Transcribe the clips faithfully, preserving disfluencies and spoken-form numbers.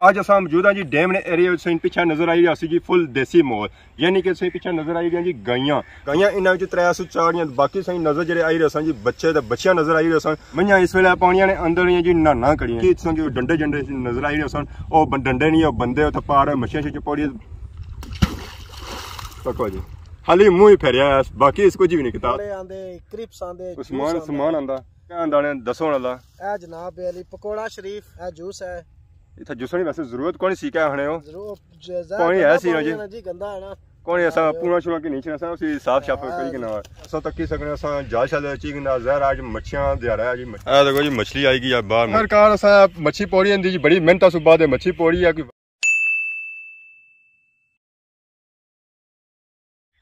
اج اساں موجود ہاں جی ڈیم نے ایریا وچ۔ سائیں پچھے نظر آئی رہی سی جی فل دیسی ماحول، یعنی کہ سائیں پچھے نظر آئی رہی جی گائیاں۔ گائیاں انہاں وچ ترے سو چار نے، باقی سائیں نظر جڑے آئی رہے سن جی بچے تے بچیاں نظر آئی رہے سن۔ منجھاں اس ویلے پانیاں نے اندر ہی جی نہانا کڑیاں۔ کہ اتھوں جو ڈنڈے جنڈے نظر آئی رہے سن، او بن-، ڈنڈے نہیں، او بندے اتھے پار مچھیاں شچھیاں پوڑی۔ تکو جی، خالی منہ ہی پھیریا ہے، باقی اس کچھ بھی نہیں کیتا۔ پکوڑے آندے، کرپس آندے، عثمان، جوس آندا۔ عثمان آندا۔ کیا آندا نے دسو والا؟ اے جناب علی پکوڑا شریف، اے جوس ہے۔ اتھا جوساں دی ویسے ضرورت کونی سی، کیا آخنے ہو؟ ضرور، ج-، زیادہ پانی ہے گندا سی نا پانی جی؟ ہے نا جی، گندا ہے نا۔ کونی ایسا ہاں، پونا شونا کی نہیں چڑنا سا، اسی صاف شاف ہاں۔ کری گنا۔ اساں تکی سکنے، اساں جال شال چی گنا، زہر آج مچھیاں دیارا ہے جی۔ اے دیکھو جی مچھلی آئی گئی ہے باہر۔ آخر کار اساں مچھی پوڑی اندی جی، بڑی محنت سو بعد مچھی پوڑی ہے کوئی۔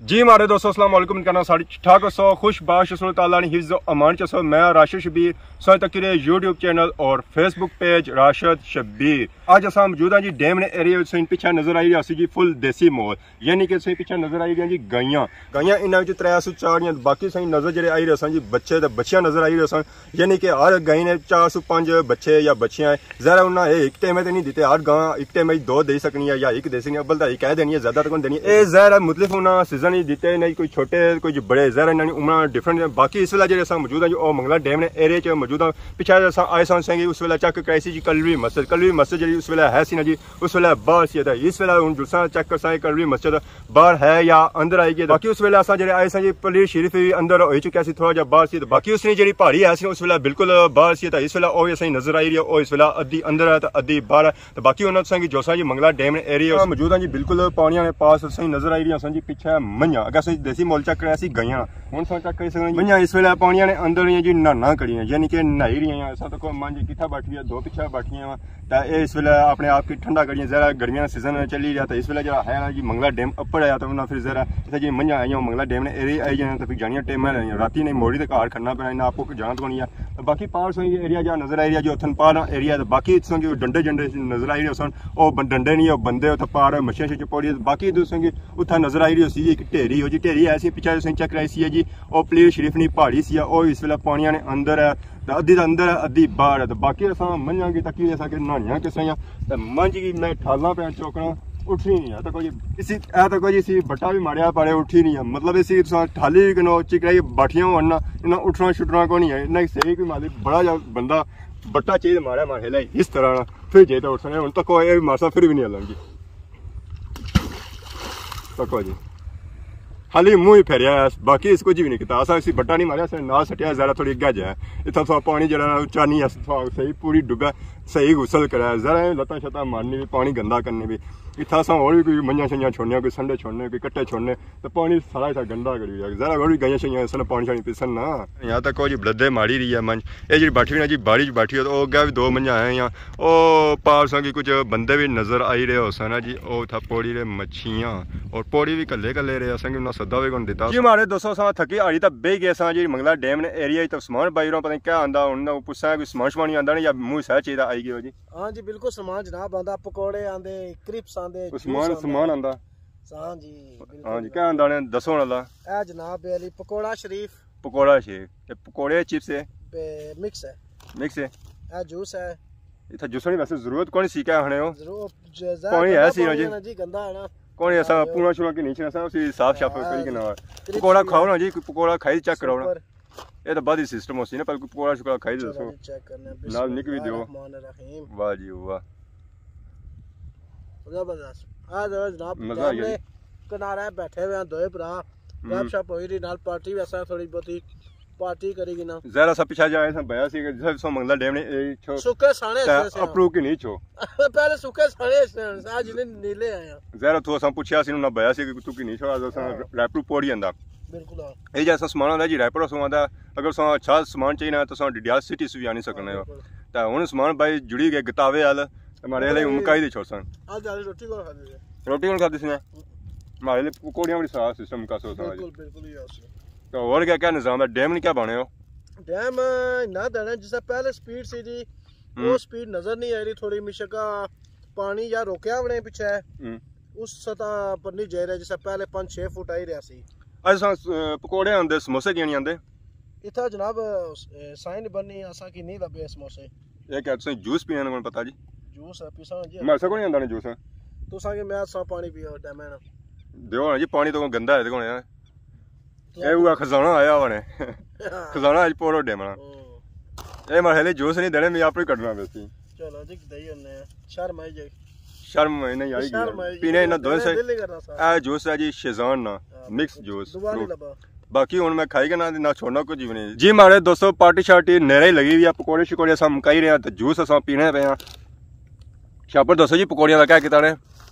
جی ماڑے دوستو، السلام علیکم، کہنا ساری ٹھیک ٹھاک ہو سو، خوش باش ہو سو، اللہ تعالیٰ نے حفظ و امان چ سو۔ میں راشد شبیر، سو تک رہے یوٹیوب چینل اور فیس بک پیج راشد شبیر۔ اج اساں موجود ہاں جی ڈیم نے ایریا وچ۔ سائیں پچھے نظر آئی رہی سی جی فل دیسی ماحول، یعنی کہ سائیں پچھے نظر آئی رہی جی گائیاں۔ گائیاں انہاں وچ ترے سو چار نے، باقی سائیں نظر جڑے آئی رہے سن جی بچے تے بچیاں نظر آئی رہے سن، یعنی کہ ہر گائیں نے چار سو پنج بچے یا بچیاں ہیں۔ ظاہر ہے انہاں اے ایک ٹائم تے نہیں دیتے، ہر گاں ایک ٹائم وچ دو دے سکنی ہے یا ایک دے سکنی ہے، اول تاں ایک ہے دینی ہے، زیادہ تاں کون دینی ہے۔ اے ظاہر ہے مختلف انہاں سیزن وچ دیتے نے، کوئی چھوٹے کوئی بڑے، ظاہر ہے انہاں نی عمراں ڈفرنٹ ہیں۔ باقی اس ویلے جڑے اساں موجود ہیں جو او منگلا ڈیم نے ایریا چ موجود ہیں۔ پچھے اساں آئے سن سنگی اس ویلے چیک کرائی سی جی کلوی مسجد، کلوی مسجد جڑی اس ویلے ہے سی نا جی، اس ویلے باہر سی تے اس ویلے ہن جلساں چیک کرساں کلوی مسجد باہر ہے یا اندر آئی گئے۔ باقی اس ویلے اساں جڑے آئے ساں جی پلی شریف وی اندر ہوئی چکیا سی، تھوڑا جہا باہر سی۔ تے باقی اس نے جڑی پہاڑی ہے سی اس ویلے بالکل باہر سی، تے اس ویلے او وی اساں نظر آئی رہی ہے، او اس ویلے ادھی اندر ہے تے ادھی باہر ہے۔ تے باقی انہاں تساں کی جو ساں جی منگلا ڈیم نے ایریا موجود ہاں جی، بالکل پانی نے پاس تساں نظر آئی رہی ہے ساں جی، پچھے منجھاں۔ اگر اساں دیسی مول چیک کرے سی گائیاں، ہن تساں چیک کری سکنے جی منجھاں اس ویلے پانی نے اندر ہی جی نہانا کڑیاں، یعنی کہ نہائی رہی ہیں۔ اساں تک منجھ کتھا بیٹھی ہے، دو پچھے بیٹھی ہیں۔ تے اے اس ویلے اپنے آپ کی ٹھنڈا کریاں، ذرا گرمیاں نا سیزن چلی رہیا، تے اس ویلے جڑا ہے نا جی منگلا ڈیم اپر آیا، تے انہاں پھر ذرا اتھے جی منجھاں آئیاں، منگلا ڈیم نے ایریا آئی جانا، تے پھر جانیاں ٹائم ہے رہی، راتی نہیں موڑی تے گھر کھڑنا پینا، انہاں آپ کو جانا تو نہیں ہے۔ تے باقی پار سو ایریا جا نظر آئی رہیا جو اتھن پار ایریا، تے باقی اتھوں کی ڈنڈے جنڈے نظر آئی رہے سن، او بن-، ڈنڈے نہیں، او بندے اتھے پار مچھیاں شچھیاں پوڑی، باقی اتھوں کی اتھا نظر آئی رہی سی جی ایک ڈھیری، او جی ڈھیری ایسی پچھے تساں چیک کرائی سی جی، او پلی شریف نی پہاڑی سی، او اس ویلے پانیاں نے اندر ہے، تے ادھی دے اندر ہے، ادھی باہر ہے۔ تے باقی اساں منجھاں کی تکی اساں کہ نہانیاں کس طرح، تے منجھ کی میں ٹھالاں پہ چوکنا اٹھنی نہیں ہے۔ تے کوئی اسی، اے تے کوئی اسی بٹا بھی ماریا پڑے اٹھی نہیں ہے، مطلب اسی تساں ٹھالی بھی کنو چکرائی باٹھیاں ہونا، انہاں اٹھنا شٹنا کو نہیں ہے۔ انہاں صحیح کوئی مالک بڑا جا بندہ بٹا چیز ماریا مارے لے اس طرح نا، پھر جے تو اٹھنے ہن تک اے ماسا پھر بھی نہیں ہلن گی۔ تکو جی، خالی منہ ہی پھیریا ہے، باقی اس کچھ بھی نہیں کیتا۔ اساں اسی بٹا نہیں ماریا، اساں نال سٹیا، ذرا تھوڑی اگے جایا۔ اتھا تھوڑا پانی جڑا نا اچا نہیں ہے، تھوڑا صحیح پوری ڈبا، صحیح غسل کرا، ذرا لتاں شتاں مارنی بھی، پانی گندا کرنے بھی۔ اتھا اساں اور بھی کوئی منجھاں شنجھاں چھوڑنے، کوئی سنڈے چھوڑنے، کوئی کٹے چھوڑنے، تے پانی سارا اتھا گندا کری رہیا۔ ذرا اور بھی گائیاں شائیاں اساں پانی شانی پیسن نا۔ یہاں تک کوئی بلدے ماری رہی ہے منجھ۔ اے جڑی بیٹھی ہوئی نا جی، باڑی چ بیٹھی ہو، تے او اگے بھی دو منجھاں ہیں یا او پار ساں کی کچھ بندے بھی نظر آئی رہے ہو سن جی، او اتھا پوڑی رہے مچھیاں، اور پوڑی بھی کلے کلے رہے، اساں کی انہاں سدا بھی کون دیتا۔ جی ماڑے دوستو، اساں تھکی ہاڑی تے بہی گئے ساں جی منگلا ڈیم نے ایریا چ، تے سامان بائی رہا پتہ نہیں کیا آندا، ہن پچھساں کوئی سامان شمان ہی آندا نہیں یا منہ سا چیز آئی گیا جی۔ ہاں جی بالکل، سامان جناب آندا، پکوڑے آندے، کرپس آندے، عثمان، جوس آندا۔ سامان آندا۔ ہاں جی، بالکل ہاں جی، جناب۔ کیا آندا نے دسو والا؟ اے جناب علی پکوڑا شریف۔ پکوڑا شریف، اے پکوڑے چپس ہے؟ تے مکس ہے۔ مکس ہے؟ اے جوس ہے۔ اتھا جوساں نی ویسے ضرورت کونی سی، کیا آخنے ہو؟ ضرور، ج-، زیادہ پانی ہے گندا سی نا پانی جی؟ ہے نا جی، گندا ہے نا۔ کونی ایسا ہاں، پونا شونا کی نہیں چڑنا سا، اسی صاف شاف ہاں کری کے جی۔ نا۔ کرپس پکوڑا بھی کھاؤ ہے۔ نا جی، کوئی پکوڑا کھائی چیک کراؤ نا۔ سپر۔ اے تو بعد ہی سسٹم ہو سی نا، پہلے کوئی پکوڑا شکوڑا کھائی چلو دسو۔ جی، چیک کرنے ہیں۔ بسم نال نک بھی اللہ دیو۔ الرحمن الرحیم۔ واہ جی واہ۔ زبردست۔ آ جاؤ جناب، مزہ آ گیا ڈیم نے جی۔ کنارے بیٹھے ہوئے ہیں دوئے بھرا، ہم۔ گپ شپ ہوئی رہی، نال پارٹی ویسا تھوڑی بہتی پارٹی کری گنا۔ ظاہر اساں پچھا جا، اساں بیا سی کہ جسے سو منگلا ڈیم نے اے چھو سکے سانے تے اسے سے اپرو کی نہیں چھو۔ پہلے سکے سانے اسے، آج نے نیلے آئے ہیں۔ ظاہر اتھوں اساں پچھیا سی، انہاں بیا سی کہ تو کی نہیں چھو، آج اساں ہاں۔ ریپرو پوڑی آندا۔ بالکل ہاں۔ اے جیسا سامان آندا جی، ریپر اساں آندا، اگر اساں اچھا سامان چاہیے نا تو اساں ڈڈیال سٹی سے بھی آنی سکنے ہو۔ بالکل۔ تے ہن سامان بھائی جڑی گئے گتاوے آل، تے ماڑے لئی ہن مکائی دے چھوڑ سن۔ آج آلی روٹی کون کھادی سی؟ روٹی کون کھادی سی نے؟ ماڑے لئی پکوڑیاں بڑی سارا سسٹم مکا سو سارا جی۔ بالکل، بالکل ہی آسی۔ تے ہور کیا، کیا نظام ہے؟ ڈیم نے کیا بنے ہو؟ ڈیم نہ دینا، جس طرح پہلے سپیڈ سی جی، ہوں۔ وہ سپیڈ نظر نہیں آئی رہی، تھوڑی مشکا پانی یا روکیا ہونے پیچھے، ہوں۔ اس سطح پر نہیں جائی رہا، جس طرح پہلے پانچ چھ فٹ آئی رہا سی۔ اچھا، س-، پکوڑے آندے، سموسے کیوں نہیں آندے؟ اتھا جناب، س-، سائن بننی، اساں کی نہیں لبے سموسے۔ یہ کیا تساں جوس پینے کون پتا جی؟ جوس پیساں جی۔ مارسا کون آندا نے جوس؟ تساں کہ میں سا پانی پیو ڈیمے نا۔ دیو نا جی، پانی تو گندا ہے، دیکھو نا۔ اے ہوا خزانہ آیا ہونے۔ خزانہ اج پورو ڈیمنا۔ ہوں۔ اے مرحلے جوس نہیں دینے، میں آپ ہی کڈنا پیسی۔ چلو جی، دئی ہونے۔ شرم آئی جائے۔ شرم نہیں آئی شرم گئی۔ آئی پینے گئی۔ انہاں دوئے سے۔ دل نہیں کرنا سا۔ اے جوس ہے جی شیزان نا، ہاں، مکس جوس، دعا نہیں فروٹ۔ لبا۔ باقی ہن میں کھائی گنا، نہ چھوڑنا کچھ بھی نہیں۔ جی ماڑے دوستو، پارٹی شارٹی نیرے ہی لگی ہوئی ہے، پکوڑے شکوڑے اساں مکائی رہے ہیں، تے جوس اساں پینے پے ہیں۔ شاپر دوستو جی، پکوڑیاں دا کیا کیتا نے؟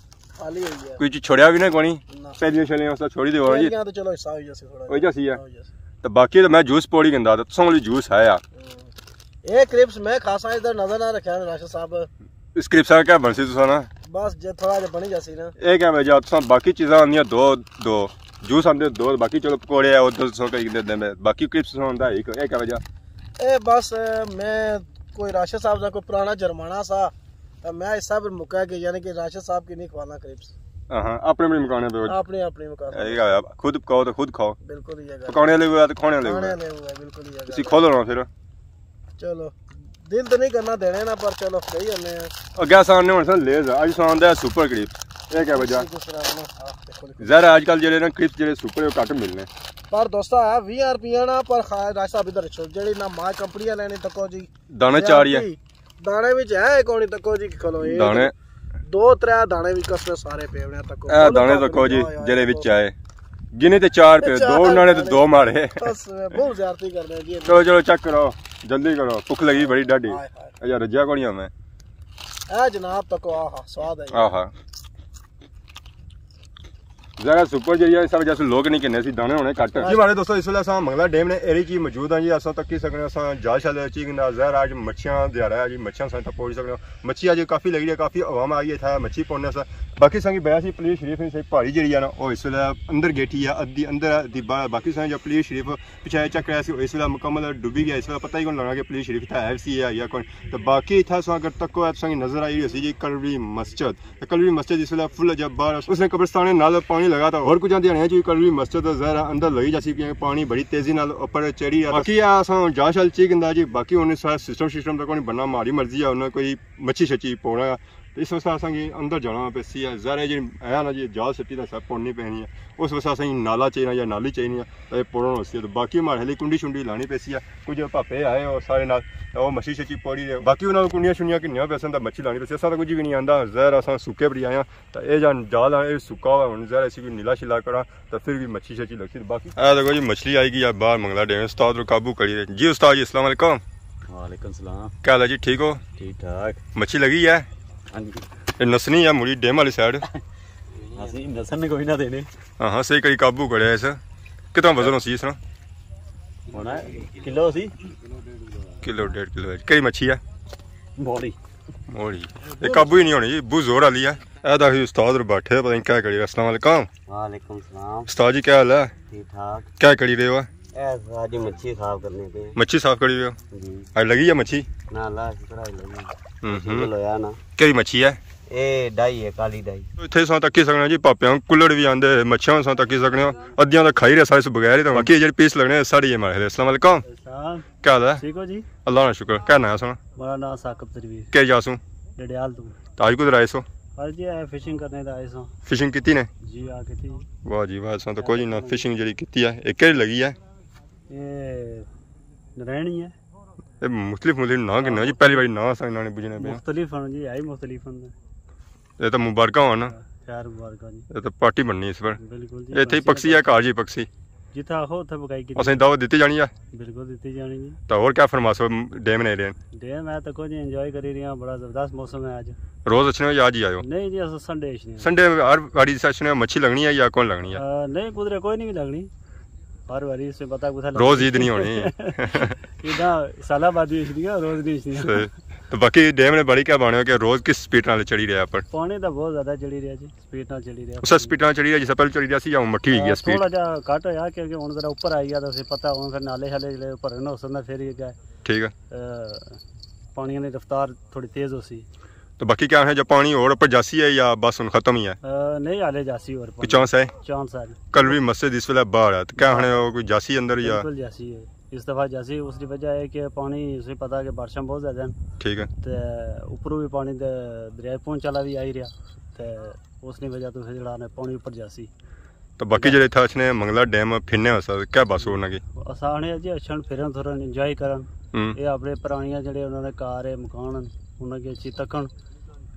خالی ہوئی ہے۔ کوئی چیز چھوڑیا بھی نہ کونی۔ نہ۔ پہلیاں شیلیاں اس چھوڑی دیو جی۔ پہلیاں تو چلو حصہ ہوئی جاسی تھوڑا ہوئی جاسی ہے۔ ہوئی جاسی۔ تے باقی تے میں جوس پوڑی گندا، تے تساں کولی جوس ہے آ۔ ہوں۔ اے کرپس میں خاصا ادھر نظر نہ رکھیا راشد صاحب۔ اس کرپس کا کیا بنسی تساں نا؟ بس جے تھوڑا جہا بنی جاسی نا۔ اے کیا وجہ تساں باقی چیزاں آندیاں دو، دو جوس آندے دو، باقی چلو پکوڑے ہے، ادھر تساں کری دے دے، باقی کرپس تساں آندا ایک، اے کیا وجہ؟ اے بس میں کوئی راشد صاحب دا کوئی پرانا جرمانہ سا، تے میں اس سب مکا کے یعنی کہ راشد صاحب کی نہیں کھوانا کرپس۔ ہاں ہاں، اپنے اپنے مکانے پہ۔ اپنے اپنے مکانے۔ اے گا، خود پکاؤ تو خود کھاؤ۔ بالکل یہ گل۔ پکانے والے ہوئے تو کھانے والے ہوئے۔ کھانے والے ہوئے، بالکل یہ گل۔ اسی کھولو نا پھر۔ چلو۔ دل تو نہیں کرنا دینے نا، پر چلو، صحیح ہونے ہیں۔ اگے اساں آنے ہونے سن لیز، اج اساں آندا ہے سپر کرپس۔ اے کیا وجہ؟ ظاہر ہے اج کل جڑے نا کرپس جڑے سپر وہ گھٹ ملنے۔ پر دوستا ہے ویہہ روپیہ نا، پر خا-، راج صاحب ادھر چھوڑ، جڑی نہ ماں کمپنیاں لینے تکو جی۔ دانے چار ہی ہے۔ دانے وچ ہے کونی تکو جی کھلو اے۔ دانے۔ دو ترے دانے وچ کسنے سارے پے ہونے تکو۔ اے دانے تکو جی، جڑے وچ آئے۔ گنے تے چار پے، دو انہاں نے تے دو مارے۔ بس، بہت زیادتی کرنے جی۔ چلو، چلو، چیک کرو، جلدی کرو، بھوک لگی بڑی ڈاڈی۔ ہائے، ہائے۔ اے یار، رجیا کونی ہاں میں۔ اے جناب تکو، آہا، سواد ہے۔ آہا۔ ذرا سپر جیہڑی ہے، اس وجہ سے لوگ نہیں کنے سی، دانے ہونے گھٹ۔ جی ماڑے دوستو، اس ویلے اساں منگلا ڈیم نے ایریا چی موجود ہاں جی، اساں تکی سکنے، اساں جا شل چی گندا، ظاہر اج مچھیاں دیہاڑا ہے جی، مچھیاں اساں تک پہنچ سکنے۔ مچھی اج کافی لگی ہے، کافی عوام آئی ہے اتھا مچھی پوننے سا۔ باقی سنگی بیا سی پلیز شریف نے صحیح پہاڑی جیہڑی ہے نا، او اس ویلے اندر گیٹھی ہے، ادھی اندر ادھی باہر۔ باقی سنگی جو پلیز شریف پچھے چیک کریا سی، او اس ویلے مکمل ڈوبی گیا، اس ویلے پتہ ہی کون لگنا کہ پلیز شریف اتھا ہے سی ہے یا کون۔ تے باقی اتھا سو اگر تکو ہے، تساں کی نظر آئی ہوئی سی جی کلوی مسجد۔ تے کلوی مسجد اس ویلے فل جب باہر اس نے قبرستان نال پانی لگا، تے ہور کچھ آندے ہونے جی کلوی مسجد ظاہر ہے اندر لگی جاسی، کیونکہ پانی بڑی تیزی نال اوپر چڑھی ہے۔ باقی آ اساں جا شل چی گندا جی، باقی ہن سارا سسٹم سسٹم تے کونی بننا، ماڑی مرضی ہے، انہاں کوئی مچھی شچھی پونا۔ تے اس واسطے اساں کی اندر جانا پیسی ہے۔ ظاہر ہے جی ہے نا جی، جال سٹی تے سب پونی پینی ہے۔ اس واسطے اساں کی نالا چاہینا یا نالی چاہینا ہے، تے پوڑن ہوسی ہے۔ تے باقی ماڑے ہلی کنڈی شنڈی لانی پیسی ہے۔ کچھ پاپے آئے ہو سارے نال، تے او مچھی شچھی پوڑی دے۔ باقی انہاں کو کنڈیاں شنڈیاں کنیاں پیسن تے مچھی لانی پیسی۔ اساں تاں کچھ بھی نہیں آندا، ظاہر اساں سکے پڑی آئے ہاں۔ تے اے جان جال ہے، اے سکا ہوا، ہن ظاہر اسی کوئی نیلا شیلا کراں۔ تے پھر بھی مچھی شچھی لگسی۔ باقی اے دیکھو جی، مچھلی آئی گئی ہے باہر منگلا ڈیم۔ استاد رو قابو کری رہے۔ جی استاد جی، السلام علیکم۔ وعلیکم السلام۔ کیا حال ہے جی، ٹھیک ہو؟ ٹھیک ٹھاک۔ مچھی لگی ہے؟ ہاں جی۔ اے نسنی ہے مڑی ڈیم والی سائیڈ۔ اسی نسن نے کوئی نہ دینے۔ ہاں ہاں، صحیح کری قابو کرے اس۔ کتنا وزن ہوسی اس نا؟ ہونا کلو سی۔ کلو، ڈیڑھ کلو ہے۔ کئی مچھی ہے؟ موڑی۔ موڑی۔ یہ قابو ہی نہیں ہونی جی، بہت زور والی ہے۔ اے دا استاد اور بیٹھے، پتہ نہیں کیا کری۔ السلام علیکم۔ وعلیکم السلام۔ استاد جی، کیا حال ہے؟ ٹھیک ٹھاک۔ کیا کری رہے ہو؟ اے ساری مچھی صاف کرنے پہ۔ مچھی صاف کری رہے ہو؟ جی۔ اج لگی ہے مچھی؟ نہ، اللہ شکر ہے لگی۔ ہوں ہوں۔ لویا نا۔ کیڑی مچھی ہے؟ اے ڈائی ہے، کالی ڈائی۔ اتھے ساں تکی سکنے جی، پاپیاں کلڑ بھی آندے، مچھیاں ساں تکی سکنے ہو۔ ادیاں تاں کھائی رہے سارے، سو بغیر ہی تاں۔ باقی جیڑے پیس لگنے ساڑے یہ مارے۔ السلام علیکم۔ السلام۔ کیا حال ہے؟ ٹھیک ہو جی؟ اللہ نا شکر۔ کیا نام ہے سنا؟ میرا نام ثاقب تنویر۔ کیا جا سوں؟ ڈڈیال تو۔ تو آج کدھر آئے سو؟ آج جی، اے فشنگ کرنے دا آئے سو۔ فشنگ کیتی نے؟ جی، آ کیتی۔ واہ جی واہ، اساں تو کوئی نہ فشنگ جڑی کیتی ہے۔ اے کیڑی لگی ہے؟ اے نرائنی ہے۔ اے مختلف مختلف نام کنے جی، پہلی باری نام اساں انہاں نے بجنے پے۔ مختلف ہیں جی، ہے ہی مختلف ہیں۔ اے تو مبارکاں ہون۔ خیر مبارکاں جی۔ اے تو پارٹی بننی اس پر۔ بالکل جی، اے تھے ہی پکسی ہے، گھر جی پکسی۔ جتھا آخو اتھا پکائی کی۔ اساں دعوت دتی جانی ہے۔ بالکل دتی جانی جی۔ تو اور کیا فرماسو ڈیم نے ایریا؟ ڈیم ہے تو کچھ انجوائے کری رہے ہیں، بڑا زبردست موسم ہے اج۔ روز اچھنے ہو یا اج ہی آئے ہو؟ نہیں جی، اساں سنڈے اچھنے ہیں۔ سنڈے ہر گاڑی سے اچھنے ہو، مچھی لگنی ہے یا کون لگنی ہے؟ آ، نہیں، قدرے کوئی نہیں لگنی۔ ہر واری اس سے پتہ کتھا لگنی۔ روز عید نہیں ہونی۔ عیداں سالہ بعد ہی اچھنی ہے، روز نہیں اچھنی۔ صحیح۔ تو باقی ڈیم نے بڑی کیا بانے ہو کہ روز کس سپیڈ نال چڑھی رہیا پر؟ پانی تو بہت زیادہ چڑھی رہیا جی۔ سپیڈ نال چلی رہیا۔ اس سپیڈ نال چلی رہیا جس پہلے چلی رہیا سی یا ہن مٹھی گئی ہے سپیڈ؟ تھوڑا جا گھٹ ہویا کیونکہ ہن ذرا اوپر آئی گیا تو اسی پتہ ہن پھر نالے شالے جڑے اوپر ہن اس نے پھر ہی گئے۔ ٹھیک ہے۔ پانی نی رفتار تھوڑی تیز ہوسی۔ تو باقی کیا ہے جو پانی اور اوپر جاسی ہے یا بس ہن ختم ہی ہے؟ نہیں، حالے جاسی اور پانی۔ چانس ہے؟ چانس ہے۔ کلوی مسجد اس ویلے باہر ہے تو کیا ہے کوئی جاسی اندر یا؟ بالکل جاسی ہے۔ اس دفعہ جاسی، اس دی وجہ ہے کہ پانی، تساں پتہ کہ بارشاں بہت زیادہ ہیں۔ ٹھیک ہے۔ تے اوپروں بھی پانی دے، دریائے پونچھ والا بھی آئی رہیا، تے اس دی وجہ تو پھر جڑا نے پانی اوپر جاسی۔ تو باقی جڑے اتھا اچھنے منگلا ڈیم پھرنے واسطے کیا بس ہونا کی؟ اساں آنے جی اچھن پھرن تھوڑا انجوائے کرن۔ ہوں۔ یہ اپنے پرانیاں جڑے انہاں نے گھر ہے، مکان ہیں، انہاں کی اچھی تکن،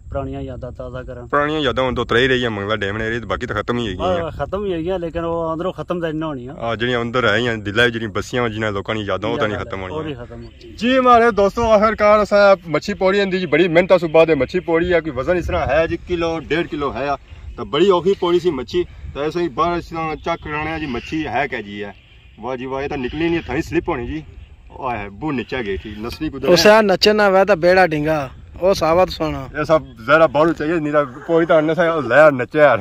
پرانیاں یاداں تازہ کرن۔ پرانیاں یاداں ہن تو ترے ہی رہی ہیں منگلا ڈیم نے، باقی تو ختم ہی ہوئی گئی ہیں۔ بس ختم ہی ہوئی ہیں، لیکن وہ اندروں ختم تو نہیں ہونی۔ ہاں، جڑیاں اندر ہے یا دلاں وچ جڑیاں بسیاں جنہاں لوکاں نی یاداں، وہ تو نہیں ختم ہونی۔ جی ہمارے دوستو، آخر کار اساں مچھی پوڑی اندی جی، بڑی محنت اس بعد مچھی پوڑی ہے، کوئی وزن اس طرح ہے جی، کلو، ڈیڑھ کلو ہے، تو بڑی اوکھی پوڑی سی مچھی۔ تو ایسے ہی باہر اس طرح چیک کرانے ہیں جی، مچھی ہے کیا جی ہے۔ واہ جی واہ، یہ تو نکلی نہیں، تھائی سلپ ہونی جی۔ اوہ، بو نیچے گئی تھی، نسنی کدھر ہے؟ اسے نچے نہ ہوئے تو بیڑا ڈھنگا، او ساوت سونا۔ یہ سب ذرا باہر چاہیے، نہیں تو پوڑی تو انسا لیا نچے یار۔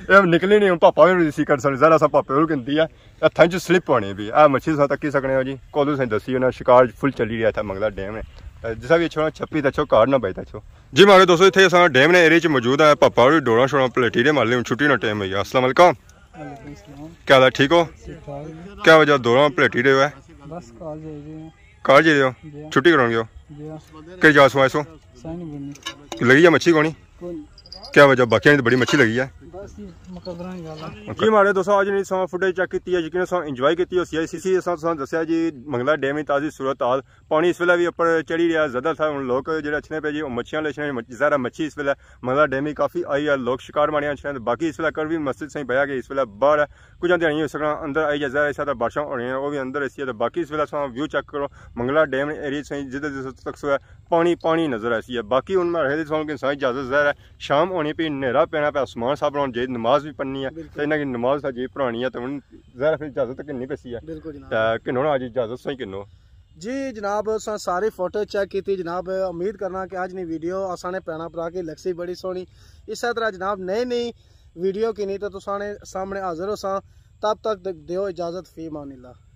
یہ نکلی نہیں، ہن پاپا بھی سی کر سن، ذرا سا پاپے ہور کندی ہے۔ یہ تھنچ سلپ ہونی بھی۔ اے مچھی تساں تکی سکنے ہو جی، کولو تساں دسی ہونا، شکار فل چلی رہیا تھا منگلا ڈیم ہے۔ تے جسا بھی اچھو نا چھپی تے اچھو، کار نہ بائی تے اچھو۔ جی مارے دوستو، اتھے اساں ڈیم نے ایریا چ موجود ہے، پاپا ہوری ڈوڑا شوڑا پلیٹی دے مالے، ہن چھٹی نا ٹائم ہوئی گیا۔ السلام علیکم۔ وعلیکم السلام۔ کیا حال ہے، ٹھیک ہو؟ ٹھیک ٹھاک۔ کیا وجہ دوڑا پلیٹی دے ہوا ہے؟ بس کار جائی رہے ہیں۔ کار جائی رہے ہو؟ جی ہاں۔ چھٹی کرن گے ہو؟ جی ہاں۔ کئی جا سو آئے سو؟ سائن بنی۔ لگی ہے مچھی کونی؟ کون؟ کیا وجہ؟ باقیاں نی تے بڑی مچھی لگی ہے۔ بس جی، مقدراں دی گل ہے۔ جی مارے دوستو، اج نی ساں فوٹیج چیک کیتی ہے، یقین ساں انجوائے کیتی ہوسی ہے۔ اسی سی اساں تساں دسیا جی منگلا ڈیم نی تازی صورت حال۔ پانی اس ویلے بھی اوپر چڑھی رہیا، زیادہ تھا ہن لوک جڑے اچھنے پے جی، او مچھیاں لینے، مچ-، ظاہر ہے مچھی اس ویلے منگلا ڈیم نی کافی آئی ہے، لوک شکار مارنے اچھنے، تے باقی اس ویلے کروی مسجد سائیں بیا گئی، اس ویلے باہر ہے۔ کچھ دیہاڑیاں ہوئی سکنا اندر آئی جائے، ظاہر ہے اس طرح بارشاں ہو رہی ہیں، وہ بھی اندر اسی ہے۔ تے باقی اس ویلے تساں ویو چیک کرو، منگلا ڈیم ایریا سائیں جدھر جدھر تک سو ہے، پانی پانی نظر آسی ہے۔ باقی ہن میں آخیا جی تساں کی ساری اجازت، ظاہر ہے شام ہونی پئی، نیرا پینا پیا، آسمان صاف ہونا، جی نماز بھی پڑھنی ہے، بالکل۔ تے انہاں کی نماز تھا جی پڑھانی ہے، تے ہن ظاہر ہے پھر اجازت تے گھننی پیسی ہے۔ بالکل جناب۔ تے گھنو نا جی، اجازت سائیں گھنو۔ جی جناب، اساں ساری فوٹیج چیک کیتی جناب، امید کرنا کہ اج نی ویڈیو اساں نے بھیناں بھرا کی لگسی بڑی سوہنی۔ اسے طرح جناب نئی نئی ویڈیو گھنی تے تساں نے سامنے حاضر ہوساں۔ تب تک دیو اجازت، فی امان اللہ۔